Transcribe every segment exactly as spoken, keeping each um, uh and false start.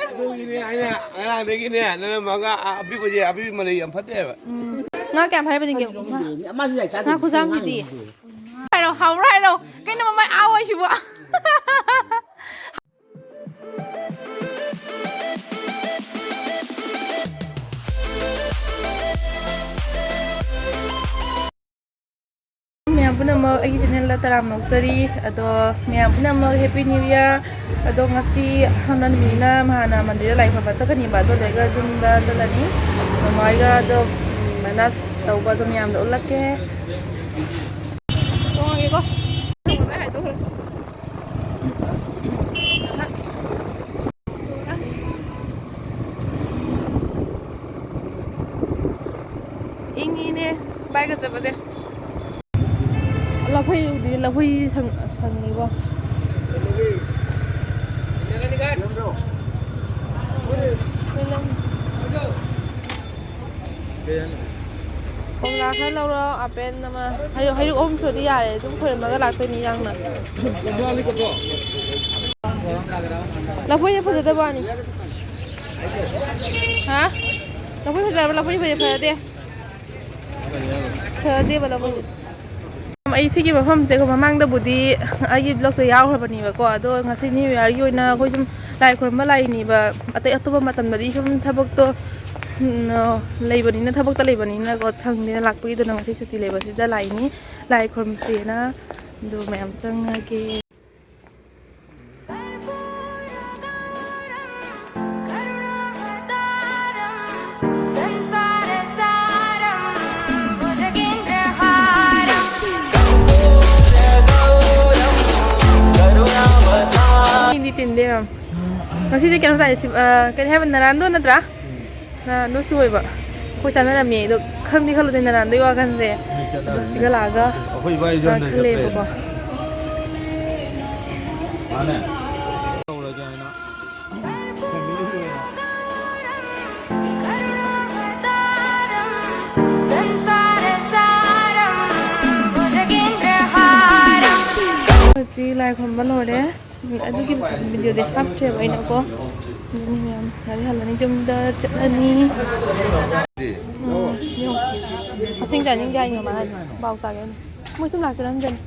ꯑꯗꯨꯒꯤꯅꯦ ꯑꯩꯅ ꯉꯔꯥꯡꯗꯒꯤꯅꯦ ꯅꯪꯅ ꯃꯉꯥ ꯑꯄꯤꯛꯄꯁꯦ ꯑꯄꯤꯛꯄ ꯃꯔꯩ ꯌꯥꯝ ꯐꯠꯇꯦꯕ꯫ ꯎꯝ꯫ ꯉꯥ ꯀꯌꯥꯝ ꯐꯥꯏꯕꯅꯤꯒꯦ? ꯃꯥꯁꯨ ꯌꯥꯏ ꯆꯥꯗꯦ꯫ ꯉꯥ ꯈꯨꯖꯥꯝꯁꯤꯗꯤ꯫ ꯍꯥꯏꯔꯣ, ꯍꯥꯎꯕ꯭ꯔꯥ ꯍꯥꯏꯔꯣ? ꯀꯩꯅꯣ ꯃꯃꯥꯏ ꯑꯥ ꯑꯣꯏꯁꯤꯕꯣ? ꯃꯌꯥꯝ ꯄꯨꯝꯅꯃꯛ ꯑꯩꯒꯤ ꯆꯦꯅꯦꯜꯗ ꯇꯔꯥꯝꯅ ꯑꯣꯛꯆꯔꯤ꯫ ꯑꯗꯣ ꯃꯌꯥꯝ ꯄꯨꯝꯅꯃꯛ Happy New Year꯫ ꯑꯗꯣ ꯉꯁꯤ ꯑꯍꯥꯟꯕ ꯅꯨꯃꯤꯠꯅꯤꯅ ꯃꯍꯥꯟꯅ ꯃꯟꯗꯤꯔꯗ ꯂꯥꯏ ꯈꯨꯔꯨꯝꯕ ꯆꯠꯀꯅꯤꯕ꯫ ꯑꯗꯣ ꯂꯣꯏꯔꯒ ꯌꯨꯝꯗ ꯆꯠꯂꯅꯤ꯫ ꯃꯃꯥ ꯍꯣꯏꯒ ꯑꯗꯣ ꯃꯦꯅꯥꯖ ꯇꯧꯕ ꯑꯗꯣ ꯃꯌꯥꯝꯗ ꯎꯠꯂꯛꯀꯦ꯫ ꯇꯣꯡꯉꯒꯦꯀꯣ꯫ ꯏꯪꯉꯤꯅꯦ ꯕꯥꯏꯛꯀ ꯆꯠꯄꯁꯦ꯫ ꯂꯐꯣꯏ ꯎꯗꯤ ꯂꯐꯣꯏ ꯁꯪ-, ꯁꯪꯉꯤꯕꯣ꯫ ꯀꯣꯝꯂꯥ ꯈꯔ ꯂꯧꯔꯣ, ꯑꯄꯦꯟ ꯑꯃ꯫ ꯍꯩꯔꯨꯛ, ꯍꯩꯔꯨꯛ ꯑꯍꯨꯝ ꯁꯨꯔꯗꯤ ꯌꯥꯔꯦ, ꯑꯗꯨꯝ ꯈꯣꯏꯔꯝꯃꯒ ꯂꯥꯛꯇꯣꯏꯅꯤ ꯏꯔꯥꯡꯅ꯫ ꯂꯐꯣꯏꯁꯦ ꯐꯖꯗꯕ ꯋꯥꯅꯤ꯫ ꯍꯥ? ꯂꯐꯣꯏ ꯐꯖꯕ꯭ꯔꯥ? ꯂꯐꯣꯏ ꯐꯖ-, ꯐꯖꯗꯦ꯫ ꯐꯖꯗꯦꯕ ꯂꯐꯣꯏꯁꯦ꯫ ꯑꯩ ꯁꯤꯒꯤ ꯃꯐꯝꯁꯦ ꯃꯃꯥꯡꯗꯕꯨꯗꯤ ꯑꯩꯒꯤ ꯕ꯭ꯂꯣꯛꯇ ꯌꯥꯎꯈ꯭ꯔꯕꯅꯦꯕꯀꯣ, ꯑꯗꯣ ꯉꯁꯤ ꯅ꯭ꯌꯨ ꯏꯌꯥꯔꯒꯤ ꯑꯣꯏꯅ ꯑꯩꯈꯣꯏ ꯁꯨꯝ ꯂꯥꯏ ꯈꯨꯔꯨꯝꯕ ꯂꯥꯛꯏꯅꯦꯕ꯫ ꯑꯇꯩ ꯑꯇꯣꯞꯄ ꯃꯇꯝꯗꯗꯤ ꯁꯨꯝ ꯊꯕꯛꯇꯣ, ꯎꯝ, ꯂꯩꯕꯅꯤꯅ, ꯊꯕꯛꯇ ꯂꯩꯕꯅꯤꯅꯀꯣ, ꯁꯪꯗꯦꯅ ꯂꯥꯛꯄꯒꯤꯗꯅ ꯉꯁꯤ ꯁꯨꯇꯤ ꯂꯩꯕꯁꯤꯗ ꯂꯥꯛꯏꯅꯤ ꯂꯥꯏ ꯈꯨꯔꯨꯝꯁꯦꯅ꯫ ꯑꯗꯨ ꯃꯌꯥꯝ ꯆꯪꯉꯒꯦ꯫ ꯃꯤꯗꯤ ꯇꯤꯟꯗꯦ ꯌꯥꯝ꯫ ꯉꯁꯤꯁꯦ ꯀꯩꯅꯣ ꯆꯥꯏ, ꯁꯤ, ꯑ, ꯀꯔꯤ ꯍꯥꯏꯕ, ꯅꯔꯥꯟꯗꯣ ꯅꯠꯇ꯭ꯔꯥ? ꯅꯔꯥꯟꯗꯣ ꯁꯨ ꯑꯣꯏꯕ꯫ ꯑꯩꯈꯣꯏ ꯆꯥꯟꯅꯔꯝꯃꯦ ꯑꯗꯣ ꯈꯪꯗꯤ ꯈꯜꯂꯨꯗꯦ ꯅꯔꯥꯟꯗꯣꯒꯤ ꯋꯥꯈꯜꯁꯦ꯫ ꯑꯗꯣ ꯁꯤꯒ ꯂꯥꯛꯑꯒ, ꯑꯩꯈꯣꯏ ꯏꯕꯥꯏꯁꯨ ꯑ, ꯍꯟꯗꯛ ꯈꯜꯂꯦꯕꯀꯣ꯫ ꯆꯠꯇ꯭ꯔꯦ꯫ ꯃꯥꯅꯦ꯫ ꯇꯧꯔꯒꯦ ꯍꯥꯏꯅ꯫ ꯍꯧꯖꯤꯛ ꯂꯥꯏ ꯈꯨꯔꯨꯝꯕ ꯂꯣꯏꯔꯦ꯫ ꯑꯗꯨꯒꯤ ꯚꯤꯗꯤꯑꯣꯗꯤ ꯍꯥꯞꯇ꯭ꯔꯦꯕ ꯑꯩꯅꯀꯣ꯫ ꯑꯗꯨꯅꯤ ꯃꯌꯥꯝ ꯒꯥꯔꯤ ꯍꯜꯂꯅꯤ, ꯌꯨꯝꯗ ꯆꯠꯂꯅꯤ꯫ ꯎꯝ, ꯌꯦꯡꯉꯣ꯫ ꯃꯁꯤꯡ ꯆꯥꯅꯤꯡꯗꯦ ꯍꯥꯏꯅꯤ ꯃꯥꯅ ꯍꯥꯏꯅꯤ꯫ ꯄꯥꯎ ꯇꯥꯒꯦ ꯍꯥꯏꯅꯤ꯫ ꯃꯣꯏ ꯁꯨꯝ ꯂꯥꯛꯆꯔꯝꯖꯅꯤ꯫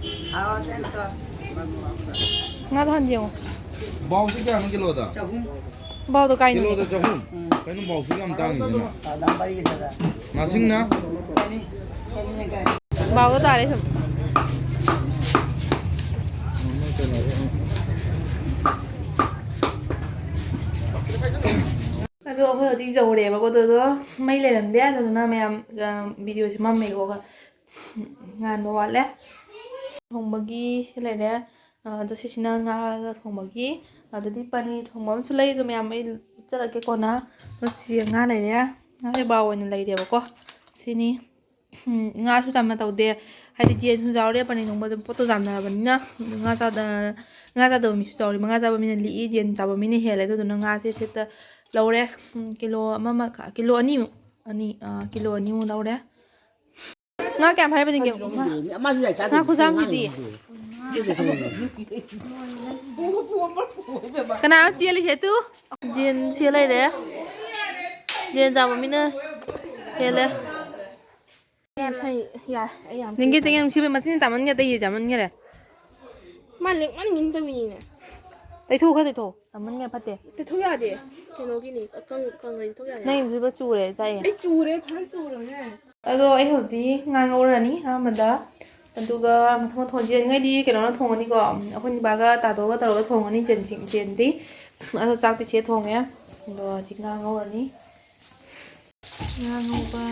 ꯉꯥꯗꯣ ꯍꯥꯟꯅ ꯌꯦꯡꯉꯣ꯫ ꯕꯥꯎꯁꯤ ꯀꯌꯥꯅꯣ ꯀꯤꯂꯣꯗ? ꯕꯥꯎꯗꯣ ꯀꯥꯏꯅꯣꯅꯦ? ꯀꯤꯂꯣꯗ ꯆꯍꯨꯝ꯫ ꯎꯝ꯫ ꯀꯩꯅꯣ ꯕꯥꯎꯁꯤ ꯌꯥꯝ ꯇꯥꯡꯉꯤꯁꯤꯅ? ꯉꯥꯁꯤꯡꯅ? ꯕꯥꯎꯗꯣ ꯇꯥꯔꯦ ꯁꯨꯝ꯫ ꯑꯗꯣ ꯑꯩꯈꯣꯏ ꯍꯧꯖꯤꯛ ꯌꯧꯔꯦꯕꯀꯣ꯫ ꯑꯗꯨꯗꯣ ꯃꯩ ꯂꯩꯔꯝꯗꯦ, ꯑꯗꯨꯗꯨꯅ ꯃꯌꯥꯝ, ꯑ, ꯚꯤꯗꯤꯑꯣꯁꯦ ꯃꯝꯃꯦꯀꯣ꯫ ꯉꯥꯟꯕ ꯋꯥꯠꯂꯦ꯫ ꯊꯣꯡꯕꯒꯤ ꯁꯤ ꯂꯩꯔꯦ꯫ ꯑ, ꯑꯗꯣ ꯁꯤꯁꯤꯅ ꯉꯥꯒ ꯊꯣꯡꯕꯒꯤ꯫ ꯑꯗꯨꯗꯤ ꯄꯅꯤꯔ ꯊꯣꯡꯕ ꯑꯃꯁꯨ ꯂꯩ, ꯑꯗꯣ ꯃꯌꯥꯝ ꯑꯩ ꯎꯠꯆꯔꯛꯀꯦ ꯀꯣꯟꯅ꯫ ꯑꯗꯣ ꯁꯤ ꯉꯥ ꯂꯩꯔꯦ꯫ ꯉꯥꯁꯦ ꯕꯥꯎ ꯑꯣꯏꯅ ꯂꯩꯔꯦꯕꯀꯣ꯫ ꯁꯤꯅꯤ꯫ ꯎꯝ, ꯉꯥꯁꯨ ꯆꯥꯝꯅ ꯇꯧꯗꯦ꯫ ꯍꯥꯏꯗꯤ ꯌꯦꯟꯁꯨ ꯌꯥꯎꯔꯦ, ꯄꯅꯤꯔ ꯊꯣꯡꯕꯗ ꯄꯣꯠꯇꯣ ꯆꯥꯝꯅꯔꯕꯅꯤꯅ꯫ ꯉꯥ ꯆꯥꯗ-, ꯉꯥ ꯆꯥꯗꯕ ꯃꯤꯁꯨ ꯌꯥꯎꯔꯦ꯫ ꯉꯥ ꯆꯥꯕ ꯃꯤꯅ ꯂꯤꯛꯏ, ꯌꯦꯟ ꯆꯥꯕ ꯃꯤꯅ ꯍꯦꯜꯂꯦ꯫ ꯑꯗꯨꯗꯨꯅ ꯉꯥꯁꯦ ꯁꯦꯠꯇ ꯂꯧꯔꯦ꯫ ꯎꯝ, ꯀꯤꯂꯣ ꯑꯃ ꯃꯈꯥꯏ, ꯀꯤꯂꯣ ꯑꯅꯤꯃꯨꯛ, ꯑꯅꯤ, ꯑ, ꯀꯤꯂꯣ ꯑꯅꯤꯃꯨꯛ ꯂꯧꯔꯦ꯫ ꯉꯥ ꯀꯌꯥꯝ ꯍꯥꯏꯕꯅꯤ ꯌꯦꯡꯉꯨ꯫ ꯉꯥ, ꯃꯥꯁꯨ ꯌꯥꯝ ꯆꯥꯗꯕꯅꯤ꯫ ꯉꯥ ꯈꯨꯆꯥꯝꯁꯤꯗꯤ꯫ ꯀꯅꯥꯅꯣ ꯆꯦꯜꯂꯤꯁꯦ ꯇꯨ? ꯌꯦꯟ ꯁꯤ ꯂꯩꯔꯦ꯫ ꯌꯦꯟ ꯆꯥꯕ ꯃꯤꯅ ꯍꯦꯜꯂꯦ꯫ ꯉꯁꯥꯏ ꯌꯥꯏ, ꯑꯩ ꯌꯥꯝ ꯅꯤꯡꯒꯤ ꯆꯤꯡ ꯅꯨꯡꯁꯤꯕ ꯃꯆꯤꯟ ꯇꯥꯃꯟꯒ꯭ꯔꯦ, ꯑꯇꯩ ꯌꯦꯟ ꯆꯥꯃꯟꯒ꯭ꯔꯦ꯫ ꯃꯥ ꯂꯤꯛꯃꯟꯒꯤꯅ ꯇꯧꯔꯤꯅꯤꯅꯦ꯫ ꯇꯩꯊꯣꯛ, ꯈꯔ ꯇꯩꯊꯣꯛ꯫ ꯆꯥꯃꯟꯒ꯭ꯔꯦ, ꯐꯠꯇꯦ꯫ ꯇꯩꯊꯣꯛ ꯌꯥꯗꯦ꯫ ꯀꯩꯅꯣꯒꯤꯅꯤ, ꯑꯀꯪ-, ꯀꯪꯒ꯭ꯔꯗꯤ ꯇꯩꯊꯣꯛ ꯌꯥꯗꯦ꯫ ꯅꯪ ꯏꯔꯨꯖꯕ ꯆꯨꯔꯦ, ꯆꯥꯏꯌꯦ꯫ ꯑꯩ ꯆꯨꯔꯦ, ꯐꯖꯅ ꯆꯨꯔꯕꯅꯦ꯫ ꯑꯗꯣ ꯑꯩ ꯍꯧꯖꯤꯛ ꯉꯥ ꯉꯧꯔꯅꯤ ꯑꯍꯥꯟꯕꯗ꯫ ꯑꯗꯨꯒ ꯃꯊꯪ ꯃꯊꯪ ꯌꯦꯟꯉꯩꯗꯤ ꯀꯩꯅꯣꯅ ꯊꯣꯡꯉꯅꯤꯀꯣ꯫ ꯑꯩꯈꯣꯏ ꯅꯤꯕꯥꯒ ꯇꯥꯗꯣꯒ ꯇꯧꯔꯒ ꯊꯣꯡꯉꯅꯤ ꯌꯦꯟꯁꯤꯡ-, ꯌꯦꯟꯗꯤ꯫ ꯑꯗꯣ ꯆꯥꯛꯇꯤ ꯆꯦ ꯊꯣꯡꯉꯦ꯫ ꯑꯗꯣ ꯍꯧꯖꯤꯛ ꯉꯥ ꯉꯧꯔꯅꯤ꯫ ꯉꯥ ꯉꯧꯕ꯫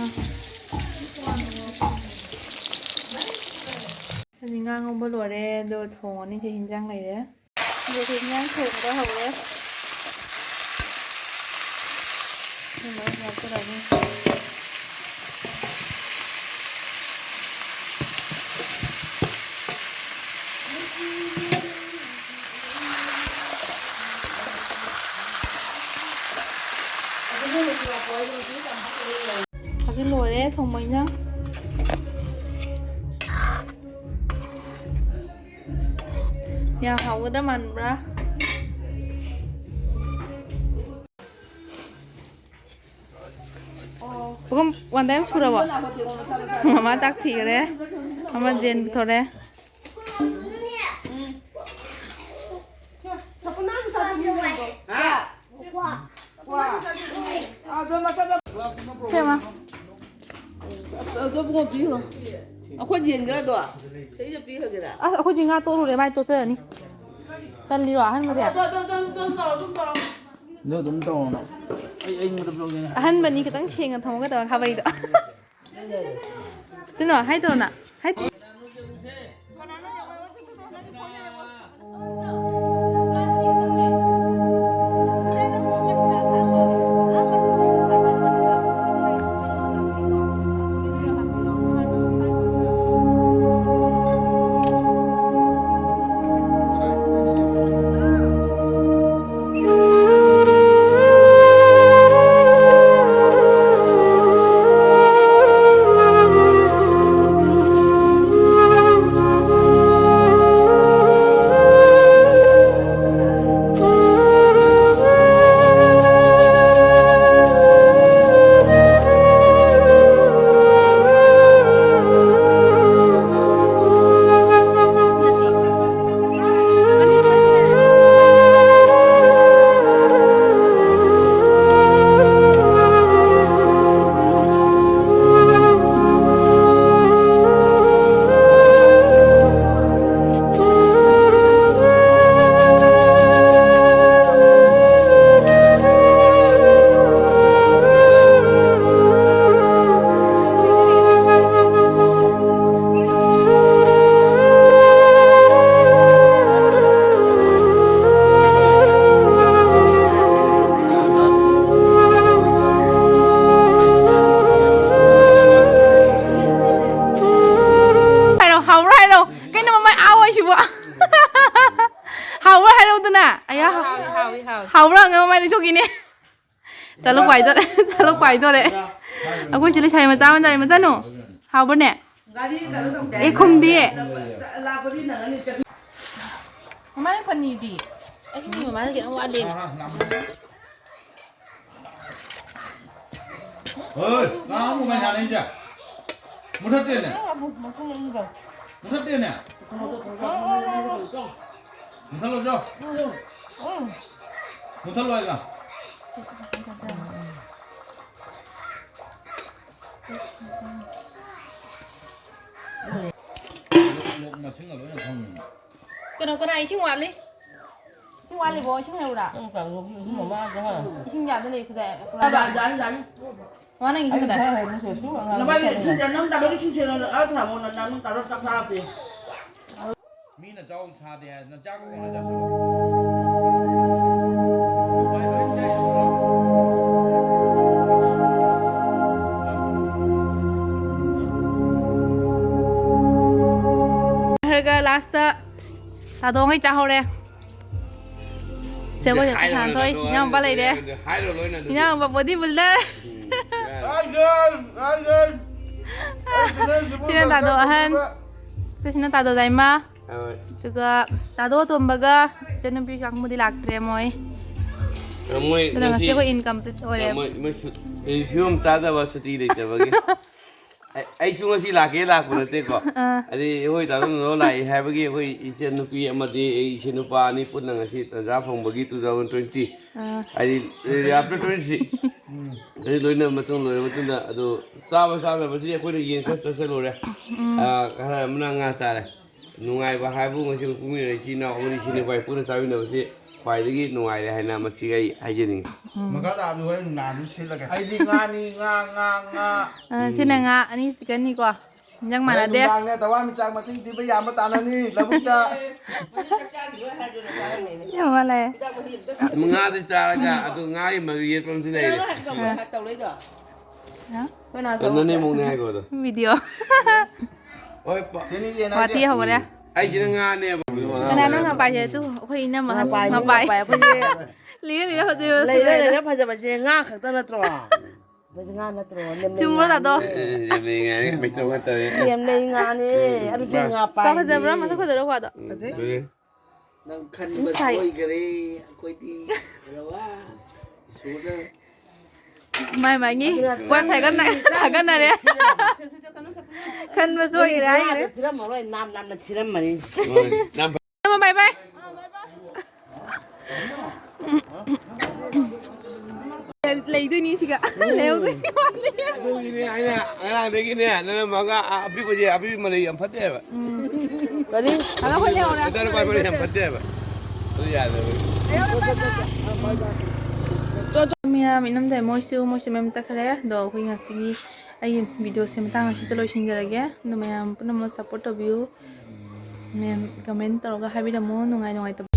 ꯑꯗꯨꯗꯤ ꯉꯥ ꯉꯧꯕ ꯂꯣꯏꯔꯦ, ꯑꯗꯣ ꯊꯣꯡꯉꯅꯤ꯫ ꯁꯤ ꯍꯤꯟꯖꯥꯡ ꯂꯩꯔꯦ꯫ ꯑꯗꯨꯒ ꯍꯤꯟꯖꯥꯡ ꯊꯣꯡꯕ ꯍꯧꯔꯦ꯫ ꯁꯤ ꯂꯣꯏ ꯍꯥꯞꯆꯔꯅꯤ꯫ ꯍꯧꯖꯤꯛ ꯂꯣꯏꯔꯦ ꯊꯣꯡꯕ ꯏꯟꯖꯥꯡ꯫ ꯌꯥꯝ ꯍꯥꯎꯒꯗ꯭ꯔꯥ ꯃꯥꯟꯕ꯭ꯔꯥ? ꯄꯨꯈꯝ one time ꯁꯨꯔꯕꯣ? ꯃꯃꯥ ꯆꯥꯛ ꯊꯤꯈꯔꯦ꯫ ꯑꯃ ꯖꯦꯟ ꯄꯨꯊꯣꯔꯦ꯫ ꯁꯦꯝꯃ꯫ ꯑꯗꯣ ꯏꯕꯨꯡꯉꯣ ꯄꯤꯈ꯭ꯔꯣ꯫ ꯑꯩꯈꯣꯏ ꯌꯦꯟꯒ꯭ꯔꯗꯣ ꯁꯤꯗ ꯄꯤꯈ꯭ꯔꯒꯦꯔꯥ? ꯑꯁ, ꯑꯩꯈꯣꯏꯗꯤ ꯉꯥ ꯇꯣꯛꯂꯨꯔꯦ, ꯃꯥꯏ ꯇꯣꯠꯆꯔꯅꯤ꯫ ꯇꯜꯂꯤꯔꯣ ꯑꯍꯟꯕꯁꯦ? ꯑꯗꯣ, ꯑꯗꯣ, ꯑꯗꯣ, ꯑꯗꯨꯝ ꯇꯧꯔꯣ, ꯑꯗꯨꯝ ꯇꯧꯔꯣ꯫ ꯑꯗꯨ ꯑꯗꯨꯝ ꯇꯧꯔꯣ꯫ ꯑꯩ, ꯑꯩ ꯃꯊꯛ ꯂꯧꯒꯦꯅꯦ꯫ ꯑꯍꯟꯕꯅꯤ, ꯈꯤꯇꯪ ꯁꯦꯡꯅ ꯊꯝꯃꯒ ꯇꯧꯔ ꯈꯥꯕꯩꯗꯣ꯫ ꯇꯤꯅꯣ, ꯍꯥꯏ ꯇꯧꯔꯣ ꯅꯪ꯫ ꯍꯥꯏ꯫ ꯍꯥꯏꯔꯣ, ꯍꯥꯎꯕ꯭ꯔꯥ ꯍꯥꯏꯔꯣ? ꯀꯩꯅꯣ ꯃꯃꯥꯏ ꯑꯥ ꯑꯣꯏꯁꯤꯕꯣ? ꯍꯥꯎꯕ꯭ꯔꯥ ꯍꯥꯏꯔꯧꯗꯅ? ꯑꯌꯥ, ꯍꯥꯎꯋꯤ, ꯍꯥꯎꯋꯤ, ꯍꯥꯎꯋꯤ꯫ ꯍꯥꯎꯕ꯭ꯔꯥ ꯍꯪꯉ ꯃꯃꯥꯏ ꯂꯩꯊꯣꯛꯈꯤꯅꯦ꯫ ꯆꯠꯂꯣ ꯄꯥꯏꯗꯣꯔꯦ, ꯆꯠꯂꯣ ꯄꯥꯏꯗꯣꯔꯦ꯫ ꯑꯩꯈꯣꯏ ꯆꯦ ꯂꯩꯁꯥꯕꯤ ꯃꯆꯥ ꯑꯃ ꯂꯩꯔꯦ, ꯃꯆꯥꯅꯨ꯫ ꯍꯥꯎꯕ꯭ꯔꯅꯦ? ꯒꯥꯔꯤ ꯀꯩꯅꯣ ꯇꯧꯗꯦ꯫ ꯑꯦ, ꯈꯨꯝꯗꯤꯌꯦ꯫ ꯂꯥꯛꯄꯗꯤ ꯅꯪꯉꯅꯤ, ꯆꯠꯈꯤ꯫ ꯃꯥꯅ ꯄꯅꯤꯔꯗꯤ? ꯑꯩꯁꯨ ꯃꯃꯥꯗ ꯈꯤꯇꯪ ꯋꯥꯠꯂꯤ꯫ ꯍꯣꯏ, ꯀꯥꯡ ꯑꯃꯨꯛ ꯃꯩ ꯁꯥꯟꯅꯩꯁꯦ꯫ ꯃꯨꯊꯠꯇꯦꯅꯦ꯫ ꯃꯨꯊꯠꯇꯦꯅꯦ꯫ ꯃꯨꯊꯠꯂꯣ, ꯆꯣ꯫ ꯃꯨꯊꯠꯂꯣ ꯍꯥꯏꯒ꯫ ꯃꯁꯤꯡꯒ ꯂꯣꯏꯅ ꯈꯪꯉꯤ꯫ ꯀꯩꯅꯣ, ꯀꯅꯥ ꯏꯁꯤꯡ ꯋꯥꯠꯂꯤ? ꯏꯁꯤꯡ ꯋꯥꯠꯂꯤꯕꯣ? ꯏꯁꯤꯡ ꯍꯩꯔꯨꯔꯥ? ꯅꯪ ꯀꯥꯡꯍꯧꯒꯤ ꯏꯁꯤꯡ ꯃꯃꯥ ꯑꯗꯣ ꯍꯥ? ꯏꯁꯤꯡ ꯌꯥꯗ ꯂꯩ, ꯈꯨꯗꯥꯏ꯫ ꯌꯥꯅꯤ, ꯌꯥꯅꯤ, ꯌꯥꯅꯤ꯫ ꯃꯥ, ꯅꯪ ꯏꯁꯤꯡ ꯑꯩ ꯀꯗꯥꯏ? ꯈꯔ ꯍꯩꯔꯨ ꯁꯦ, ꯁꯤ ꯑꯉꯥꯡ ꯅꯕꯥꯅꯤ ꯈꯔ ꯏꯁꯤꯡ ꯆꯦ-, ꯅꯪ ꯇꯥꯗꯧ ꯏꯁꯤꯡ ꯆꯦ-, ꯅꯪ ꯑꯥ ꯊꯝꯃꯣ, ꯅꯪ, ꯅꯪ ꯇꯥꯗꯧ ꯆꯥꯛ ꯆꯥꯔꯁꯦ꯫ ꯃꯤꯅ ꯆꯥꯎ ꯁꯥꯗꯦ ꯍꯥꯏꯗꯅ ꯆꯥꯛ ꯀꯣꯟꯅ ꯆꯥꯁꯤꯜꯂꯣ꯫ ꯃꯥꯏ ꯂꯣꯏ ꯆꯥꯏ ꯆꯠꯈ꯭ꯔꯣ꯫ ꯈꯔꯒ ꯂꯥꯁꯇ ꯇꯥꯗꯣꯉꯩ ꯆꯥꯍꯧꯔꯦ꯫ ꯁꯦ, ꯑꯩꯈꯣꯏ ꯍꯥꯏꯔꯣ ꯁꯥꯟꯊꯣꯏ, ꯂꯣꯏꯅ, ꯏꯅꯥꯎꯄꯥ ꯂꯩꯔꯦ꯫ ꯍꯥꯏꯔꯣ ꯂꯣꯏꯅ ꯑꯗꯨꯗꯤ꯫ ꯏꯅꯥꯎꯄꯥ body builder꯫ ꯎꯝ, ꯌꯥꯔꯦ꯫ ꯍꯥꯏ ꯒꯔꯜ, ꯍꯥꯏ ꯒꯔꯜ꯫ ꯑꯩ ꯆꯦꯅꯦꯜꯁꯤꯕꯨ ꯁꯤꯅ ꯇꯥꯗꯣ subscribe ꯑꯍꯟ꯫ ꯇꯧꯕꯤꯕ꯫ ꯁꯤꯁꯤꯅ ꯇꯥꯗꯣ ꯗꯥꯏꯃ꯫ ꯍꯣꯏ꯫ ꯑꯗꯨꯒ ꯇꯥꯗꯣ ꯑꯇꯣꯝꯕꯒ ꯏꯆꯟꯅꯨꯄꯤ ꯀꯥꯡꯕꯨꯗꯤ ꯂꯥꯛꯇ꯭ꯔꯦ ꯃꯣꯏ꯫ ꯑ, ꯃꯣꯏ ꯑꯗꯨꯅ ꯉꯁꯤ ꯉꯁꯤ ꯑꯩꯈꯣꯏ incomplete ꯑꯣꯏꯔꯦ꯫ ꯃꯣꯏ, ꯃꯣꯏ ꯁꯨ-, ꯐꯤꯕꯝ ꯆꯥꯗꯕ ꯁꯨꯇꯤ ꯂꯩꯇꯕꯒꯤ꯫ ꯑꯩ-, ꯑꯩꯁꯨ ꯉꯁꯤ ꯂꯥꯛꯀꯦ ꯂꯥꯛꯄ ꯅꯠꯇꯦꯀꯣ꯫ ꯑꯥ꯫ ꯑꯗꯩ ꯑꯩꯈꯣꯏ ꯗꯥ ꯅꯨꯡꯗꯥꯎ ꯂꯥꯛꯏ ꯍꯥꯏꯕꯒꯤ ꯑꯩꯈꯣꯏ ꯏꯆꯟ ꯅꯨꯄꯤ ꯑꯃꯗꯤ ꯑꯩ ꯏꯆꯦ ꯅꯨꯄꯥ ꯑꯅꯤ ꯄꯨꯟꯅ ꯉꯁꯤ ꯇꯟꯖꯥ ꯐꯪꯕꯒꯤ two thousand twenty, ꯑꯥ꯫ ꯍꯥꯏꯗꯤ, after twenty three, ꯎꯝ꯫ ꯑꯗꯩ ꯂꯣꯏꯅ ꯃꯇꯨꯡ ꯂꯣꯏꯔ ꯃꯇꯨꯡꯗ ꯑꯗꯨ ꯆꯥꯕ ꯆꯥꯗꯕꯁꯤꯗꯤ ꯑꯩꯈꯣꯏꯅ ꯌꯦꯟ ꯈꯔ ꯆꯥꯁꯤꯜꯂꯨꯔꯦ꯫ ꯎꯝ꯫ ꯑꯥ, ꯈꯔ ꯑꯃꯅ ꯉꯥ ꯆꯥꯔꯦ꯫ ꯅꯨꯡꯉꯥꯏꯕ ꯍꯥꯏꯕꯨ ꯉꯁꯤ ꯄꯣꯛꯃꯤꯟꯅꯔꯤꯕ ꯏꯆꯤꯟ ꯏꯅꯥꯎ ꯑꯃꯗꯤ ꯏꯆꯤꯟ ꯏꯅꯥꯎ ꯄꯨꯟꯅ ꯆꯥꯃꯤꯟꯅꯕꯁꯤ ꯈ꯭ꯋꯥꯏꯗꯒꯤ ꯅꯨꯡꯉꯥꯏꯔꯦ ꯍꯥꯏꯅ ꯃꯁꯤ ꯑꯩ ꯍꯥꯏꯖꯅꯤꯡꯉꯤ꯫ ꯎꯝ꯫ ꯃꯈꯥ ꯇꯥꯕꯗꯤ ꯍꯣꯔꯦꯟ ꯅꯨꯡꯗꯥꯡ ꯑꯗꯨꯝ ꯁꯤꯜꯂꯒꯦ꯫ ꯑꯩꯗꯤ ꯉꯥꯅꯤ, ꯉꯥ, ꯉꯥ, ꯉꯥ꯫ ꯑ, ꯁꯤꯅ ꯉꯥ ꯑꯅꯤ, ꯆꯤꯛꯀꯟꯅꯤꯀꯣ꯫ ꯏꯟꯖꯥꯡ ꯍꯣꯔꯦꯟ ꯃꯥꯟꯅꯗꯦ꯫ ꯅꯨꯡꯗꯥꯡꯅꯦ ꯊꯋꯥꯟꯃꯤꯆꯥꯛ ꯃꯁꯤꯡ ꯊꯤꯕ ꯌꯥꯝꯕ ꯇꯥꯅꯅꯤ ꯂꯧꯕꯨꯛꯇ꯫ ꯌꯥꯝ ꯃꯥꯜꯂꯦ꯫ ꯉꯥꯗꯤ ꯆꯥꯔꯒ ꯑꯗꯨ ꯉꯥꯒꯤ ꯃꯔꯨ ꯌꯦꯠꯄ ꯑꯃꯁꯨ ꯂꯩꯔꯦ꯫ ꯅꯪ ꯍꯥꯏ-, ꯇꯧꯔꯛꯏꯗꯣ? ꯍꯥ? ꯀꯅꯥ ꯇꯧꯔꯛꯏꯅꯣ? ꯅꯅꯦꯝꯕꯣꯛꯅꯦ ꯍꯥꯏꯒꯣ ꯑꯗꯣ꯫ ꯚꯤꯗꯤꯑꯣ꯫ ꯍꯣꯏ, ꯄ-, ꯁꯤꯅꯤ ꯌꯦꯟ ꯍꯥꯏꯁꯦ꯫ ꯋꯥꯊꯤ ꯍꯧꯔꯦ꯫ ꯎꯝ꯫ ꯑꯩꯁꯤꯅ ꯉꯥꯅꯦꯕ꯫ ꯀꯅꯥꯅꯣ ꯉꯥ ꯄꯥꯏꯁꯦ? ꯑꯗꯨ ꯑꯩꯈꯣꯏ ꯏꯅꯝꯃ ꯑꯍꯟ ꯃꯄꯥꯏꯅꯤ, ꯉꯥ ꯄꯥꯏ꯫ ꯃꯄꯥꯏ꯫ ꯑꯩꯈꯣꯏꯒꯤ ꯂꯤꯔ ꯂꯤꯔ ꯍꯧꯖꯤꯛ ꯂꯩꯔ ꯐꯖꯩꯗ꯫ ꯂꯩꯔ ꯐꯖꯕꯁꯦ ꯉꯥ ꯈꯛꯇ ꯅꯠꯇ꯭ꯔꯣ? ꯐꯖꯩ ꯉꯥ ꯅꯠꯇ꯭ꯔꯣ? ꯂꯦꯝꯅꯩ ꯆꯨꯝꯕ꯭ꯔꯣ, ꯉꯥꯅꯤ꯫ ꯇꯥꯗꯣ? ꯑꯦ, ꯑꯦ, ꯂꯦꯝꯅꯩ ꯉꯥꯅꯤ, ꯃꯩꯆꯧ ꯈꯛꯇ ꯇꯧꯋꯦ꯫ ꯂꯦꯝꯅꯩ ꯉꯥꯅꯤ꯫ ꯎꯝ, ꯑꯗꯨꯗꯤ ꯎꯝ꯫ ꯉꯥ ꯄꯥꯏꯅꯤ꯫ ꯐꯖꯕ꯭ꯔꯥ? ꯃꯁꯛ ꯐꯖꯕ꯭ꯔꯥ, ꯈ꯭ꯋꯥꯗꯣ? ꯎꯝ, ꯐꯖꯩ꯫ ꯐꯖꯩ꯫ ꯅꯪ ꯈꯟꯕ ꯉꯁꯥꯏ ꯁꯣꯏꯈꯔꯦ꯫ ꯑꯩꯈꯣꯏꯗꯤ ꯔꯋꯥ ꯏꯁꯣꯔꯅ ꯃꯥꯏ ꯃꯥꯏꯒꯤ ꯋꯥꯏ ꯐꯥꯏ ꯀꯟꯅ ꯊꯥꯒꯠꯅꯔꯦ꯫ ꯈꯟꯕ ꯁꯣꯏꯈꯔꯦ ꯍꯥꯏꯈꯔꯦ꯫ ꯊꯤꯔꯝꯃꯔꯣꯏ, ꯅꯥꯝ ꯅꯥꯝꯅ ꯊꯤꯔꯝꯃꯅꯤ꯫ ꯍꯣꯏ, ꯅꯥꯝ ꯕꯥꯏ ꯕꯥꯏ꯫ ꯂꯩꯗꯣꯏꯅꯤ ꯁꯤꯒ꯫ ꯂꯩꯍꯧꯗꯣꯏꯅꯤ꯫ ꯑꯗꯨꯒꯤꯅꯦ ꯑꯩꯅ ꯉꯔꯥꯡꯗꯒꯤꯅꯦ ꯅꯪꯅ ꯃꯉꯥ ꯑꯄꯤꯛꯄꯁꯦ ꯑꯄꯤꯛꯄ ꯃꯔꯩ ꯌꯥꯝ ꯐꯠꯇꯦꯕ꯫ ꯎꯝ꯫ ꯀꯔꯤ? ꯑꯉꯥꯡ ꯍꯣꯏ ꯂꯩꯍꯧꯔꯦ꯫ ꯃꯆꯥꯅꯨꯄꯥ ꯃꯔꯩ ꯌꯥꯝ ꯐꯠꯇꯦꯕ꯫ ꯑꯗꯨ ꯌꯥꯗꯕꯒꯤ꯫ ꯃꯌꯥꯝ ꯏꯅꯝꯗ ꯃꯣꯏꯁꯨ ꯃꯣꯏꯁꯨ ꯃꯌꯥꯝ ꯆꯠꯈ꯭ꯔꯦ꯫ ꯑꯗꯣ ꯑꯩꯈꯣꯏ ꯉꯁꯤꯒꯤ ꯑꯩꯒꯤ ꯚꯤꯗꯤꯑꯣꯁꯦ ꯃꯇꯥꯡ ꯑꯁꯤꯗ ꯂꯣꯏꯁꯤꯟꯖꯔꯒꯦ꯫ ꯑꯗꯣ ꯃꯌꯥꯝ ꯄꯨꯝꯅꯃꯛ ꯁꯞꯄꯣꯔꯠ ꯇꯧꯕꯤꯌꯨ꯫ ꯃꯌꯥꯝ ꯀꯃꯦꯟ ꯇꯧꯔꯒ ꯍꯥꯏꯕꯤꯔꯝꯃꯣ ꯅꯨꯡꯉꯥꯏ ꯅꯨꯡꯉꯥꯏꯇꯕ꯫